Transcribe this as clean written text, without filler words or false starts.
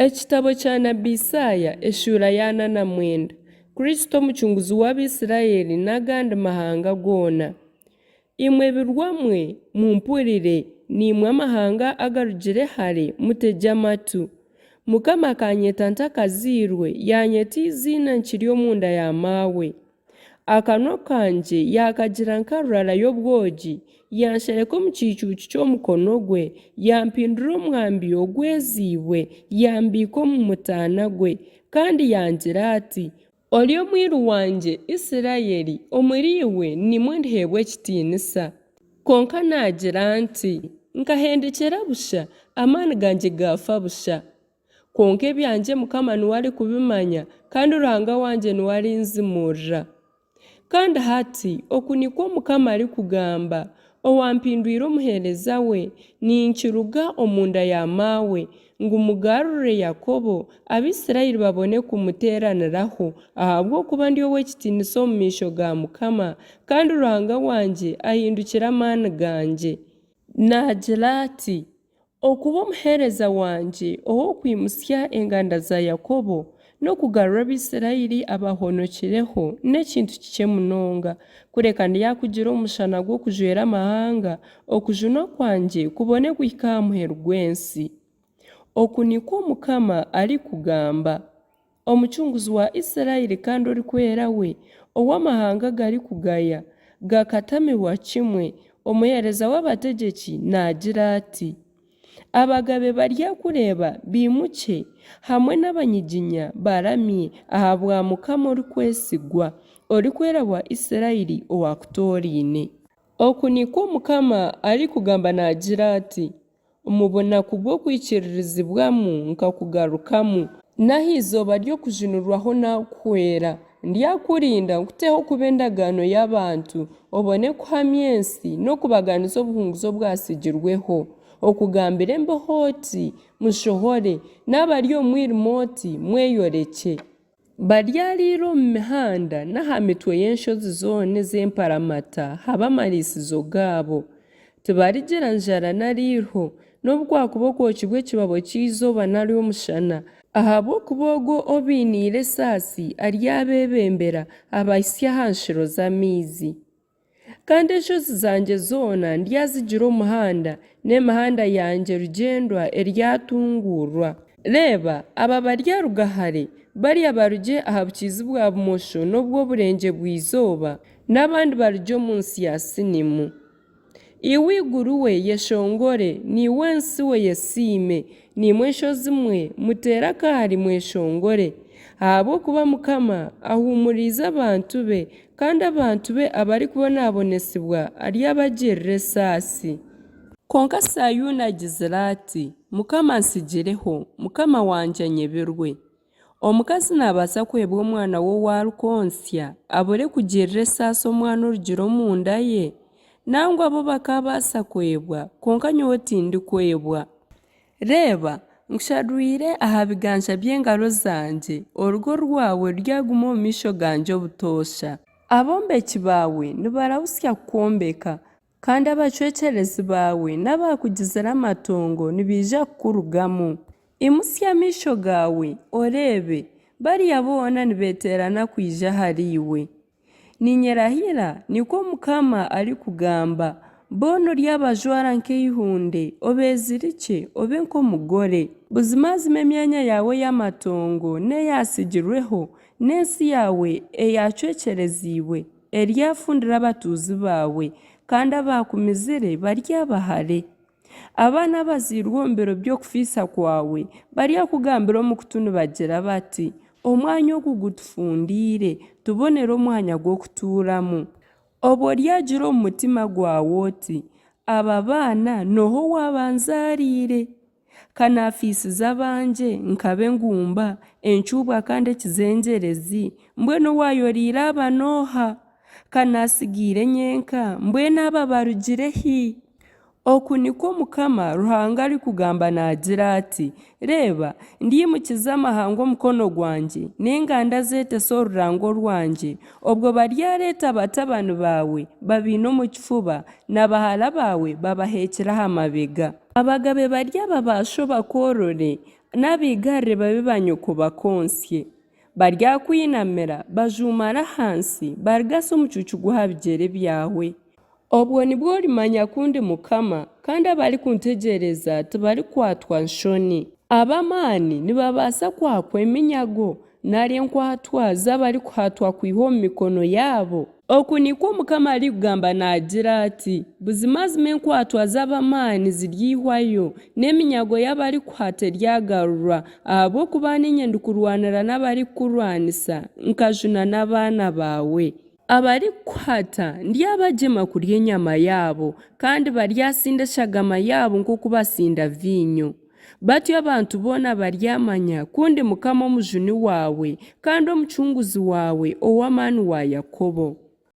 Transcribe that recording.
Ekitabo kya nabi Isaaya eshuura ya 49, Kristo omucunguzi w'Abaisraeli n'agandi mahanga goona. Imwe birwa mwe, mumpurire, naimwe amahanga agarugire hare, mutegye amatu. Mukama akanyeta ntakazairwe, yaanyeta eiziina nkiri omunda ya maawe. Akanwa kangye yaakagira nka rurara y'obwogi, yanshereka omu kiicuucu ky'omukono gwe, yampindura omwambi ogweziibwe, yambiika omu mutaana gwe. Kandi yangira ati, Ori omwiru wangye, Isiraeli, omuriiwe nimwo ndiheebwa ekitiinisa. Kwonka naagira nti, Nkahendekyera busha, amaani gangye gaafa busha. Kwonka ebyangye Mukama niwe arikubimanya, kandi Ruhanga wangye niwe arinzimuurira. Kandi hati oku nikwo Mukama arikugamba, owampindwire omuheereza we ninkiruga omu nda ya maawe, ngu mugarure Yakobo, Abaisraeli babone kumuteeraniraho, ahabw'okuba ndi ow'ekitiinisa omu maisho ga Mukama, kandi Ruhanga wangye ahindukire amaani gangye. Naagira ati, Okuba omuheereza wangye ow'okwimutsya enganda za Yakobo n'okugarura Abaisiraeli abahonokireho n'ekintu kikye munonga. Kureka ndyakugira omushana gw'okujwera amahanga, okujunwa kwangye kubone kuhika aha muheru gw'ensi. Oku nikwo Mukama arikugamba. Omucunguzi wa Israeli kandi Orikwera we, ou amahanga garikugaya, gakatamirwa kimwe, omuheereza w'abategyeki naagira ati, Abagabe baryakureeba baimukye, hamwe n'abanyiginya baramye ahabwa Mukama orikwesigwa, Orikwera wa Israeli owaakutooraine. Oku nikwo Mukama arikugamba naagira ati, Omu bunaku bw'okwikiririzibwamu nkakugarukamu. N'aha izooba ry'okujunirwaho naakuhwera. Ndyakurinda nkuteho kuba endagaano y'abantu, obone kuhamya ensi n'okubaganisa obuhunguzi obwatsigirweho. Okugambira embeho oti, Mushohore, n'abari omu mwirima oti, Mweyorekye. Baryariira omu mihanda n'aha mitwe y'enshozi zoona ez'emparamata habe amariisizo gaabo. Tibarigira njara nari eiriho, n'obu kwakuba okwokibwa ekibabo ky'eizooba nari omushana, ahabw'okuba ogwo obainiire esaasi aryabeebembera, abahitsye aha nshuro z'amaizi. Kandi enshozi zangye zoona ndyazigira omuhanda, n'emihanda yangye rugyendwa eryatunguurwa. Reeba, aba baryaruga hare, barya barugye aha bukiizi-bwa-bumosho n'obw'oburengye-bwa-izooba, n'abandi barugye omu nsi ya Sinimu. Iwe eiguru we, yeshongore, naiwe ensi we, yesiime, naimwe enshozi mwe, muteere akaari mweshongore, ahabw'okuba Mukama ahuumuriize abantu be, Kandi abantu be abarikubonabonesibwa aryabagirira esaasi. Kwonka Saayuuni agizire ati, Mukama antsigireho, Mukama wangye anyebirwe. Omukazi naabaasa kwebwa omwana we ou arikwontsya, abure kugirira esaasi omwana orugire omu nda ye? Nangwa bo bakaabaasa kwebwa, kwonka nyowe tindikwebwa. Reeba, nkusharwire aha biganja by'engaro zangye, orugo rwawe ruryaguma omu maisho gangye obutoosha. Abombeki baawe nibarahutsya kukwombeka, kandi abacwekyerezi baawe n'abaakugizire amatongo nibaija kukurugamu. Imutsya amaisho gaawe, oreebe, bariya boona nibeeteerana kwija ahariiwe. Niinyerahira, nikwo Mukama arikugamba, boona oryabajwara nk'eihunde, obeezirikye, obe nk'omugore. Buzimazima emyanya yaawe ey'amatongo n'eyaatsigirweho, n'ensi yaawe eyaacwekyereziibwe, eryafundira abatuuzi baawe, kandi abaakumizire baryaba hare. Abaana abazairwe omu biro by'okufiisa kwawe baryakugambira omu kutu nibagira bati, Omwanya ogu gutufundiire, tubonere omwanya gw'okutuuramu. Obwo oryagira omu mutima gwawe oti, Aba baana n'oha owaabanzaariire? Ka naafiisize abangye, nkaba engumba, encuubwa kandi ekizengyerezi, mbwenu owaayoreire aba n'oha? Ka naatsigaire nyenka, mbwenu aba barugire hi? Oku nikwo Mukama Ruhanga arikugamba naagira ati, Reeba, ndyimukiza amahanga omukono gwangye, n'enganda zeetese orurango rwangye, obwo baryareeta batabani baawe babaine omu kifuba, na bahara baawe babaheekire aha mabega. Abagabe baryaba baasho bakworore, n'abaigarire babe baanyoko bakontsye. Baryakwinamira, bajuumare ahansi, barigatse omucuucu gw'aha bigyere byawe. Obwo nibwo orimanya ku ndi Mukama, kandi abarikuntegyereza tibarikwatwa nshoni. Ab'amaani nibabaasa kwakwa eminyago, nari enkwatwa z'abarikuhatwa kwihwa omu mikono yaabo? Oku nikwo Mukama arikugamba naagira ati, Buzimazima enkwatwa z'ab'amaani ziryaihwayo, n'eminyago y'abarikuhata eryagarurwa, ahabw'okuba niinye ndikurwanira n'abarikukurwanisa, nkajuna n'abaana baawe. Abarikukuhata ndyabagyema kurya enyama yaabo, kandi baryasinda eshagama yaabo nk'oku basinda viinyo. Batyo abantu boona baryamanya ku ndi Mukama Omujuni waawe, kandi Omucunguzi waawe, Ow'amaani wa Yakobo.